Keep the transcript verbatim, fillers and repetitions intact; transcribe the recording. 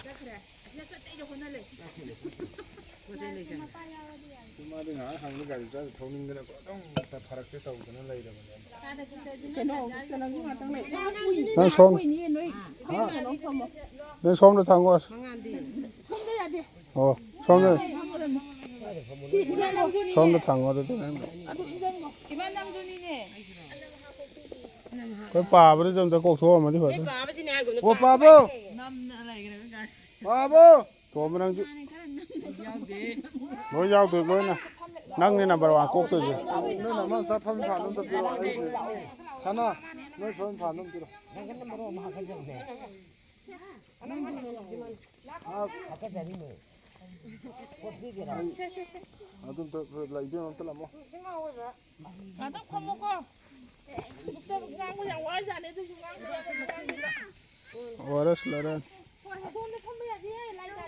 ꯆꯠꯈ꯭ꯔꯦ꯫ ꯑꯁꯤꯗ ꯆꯠꯇꯩꯗ ꯍꯣꯠꯅ ꯂꯩ꯫ ꯃꯥꯗꯤ ꯉꯥꯏꯍꯥꯛ ꯍꯪꯕ ꯒꯥꯔꯤ ꯃꯆꯥꯗ ꯊꯧꯅꯤꯡꯗꯅ ꯑꯗꯨꯝ ꯐꯔꯛꯁꯦ ꯇꯧꯗꯅ ꯂꯩꯔꯕꯅꯦ꯫ ꯀꯩꯅꯣ, ꯀꯩꯅꯣꯒꯤ ꯉꯥꯛꯇꯪ ꯂꯩ꯫ ꯅꯪ ꯁꯣꯝ-, ꯀꯨꯏꯅꯤꯌꯦ ꯅꯣꯏ꯫ ꯍꯥ? ꯀꯩꯅꯣ ꯊꯝꯃꯣ꯫ ꯅꯪ ꯁꯣꯝꯗ ꯊꯥꯡꯉꯣ꯫ ꯁꯣꯝꯗ ꯌꯥꯗꯦ꯫ ꯑꯣ, ꯁꯣꯝꯗ꯫ ꯁꯤ ꯏꯟꯖꯥꯡ ꯂꯧꯗꯣꯏꯅꯤꯅꯦ꯫ ꯁꯣꯝꯗ ꯊꯥꯡꯉꯣ ꯑꯗꯨꯗꯤ ꯅꯪ꯫ ꯑꯗꯨ ꯏꯟꯖꯥꯡꯗꯣ꯫ ꯏꯃꯥ ꯅꯪꯁꯨꯅꯤꯅꯦ꯫ ꯑꯩꯈꯣꯏ ꯄꯥꯕꯗꯨꯁꯨ ꯑꯝꯇ ꯀꯣꯛꯊꯣꯛꯑꯝꯃꯗꯤ ꯐꯗꯧꯅꯤ꯫ ꯄꯥꯕꯁꯤꯅꯦ ꯍꯥꯏꯒꯨꯝꯅ ꯑꯣ, ꯄꯥꯕ! ꯄꯥꯕ! ꯅꯝꯅ ꯂꯩꯈ꯭ꯔꯦ꯫ ꯄꯥꯕ! ꯇꯣꯝꯕ ꯅꯪꯁꯨ꯫ ꯂꯣꯏ ꯌꯥꯎꯗꯣꯏ ꯂꯣꯏꯅ꯫ ꯅꯪꯅꯦ number one ꯀꯣꯛꯇꯣꯏꯁꯦ꯫ ꯅꯣꯏ ꯅꯃꯥ ꯃꯆꯥ ꯐꯝ ꯐꯥꯅ ꯑꯝꯇ ꯄꯤꯔꯛꯑꯣ ꯑꯩꯁꯦ꯫ ꯁꯅꯥ, ꯅꯣꯏ ꯐꯝ ꯐꯥꯅ ꯑꯝꯇ ꯄꯤꯔꯛꯑꯣ꯫ ꯑꯥ, ꯑꯗꯨ ꯑꯝꯇ ꯂꯩꯕꯤꯔꯣ, ꯑꯝꯇ ꯂꯥꯛꯑꯣ꯫ ꯉꯥꯛꯇꯪ ꯐꯝꯃꯣꯀꯣ꯫ ꯉꯥꯡꯕ ꯌꯥꯝ ꯋꯥꯖꯥꯠꯅꯤ, ꯑꯗꯨꯏꯁꯨ ꯉꯥꯡꯕ ꯌꯥꯗꯕ ꯉꯥꯡꯗꯦ꯫ ꯑꯣ ꯑꯥꯔ ꯑꯦꯁ ꯂꯩꯔꯦ꯫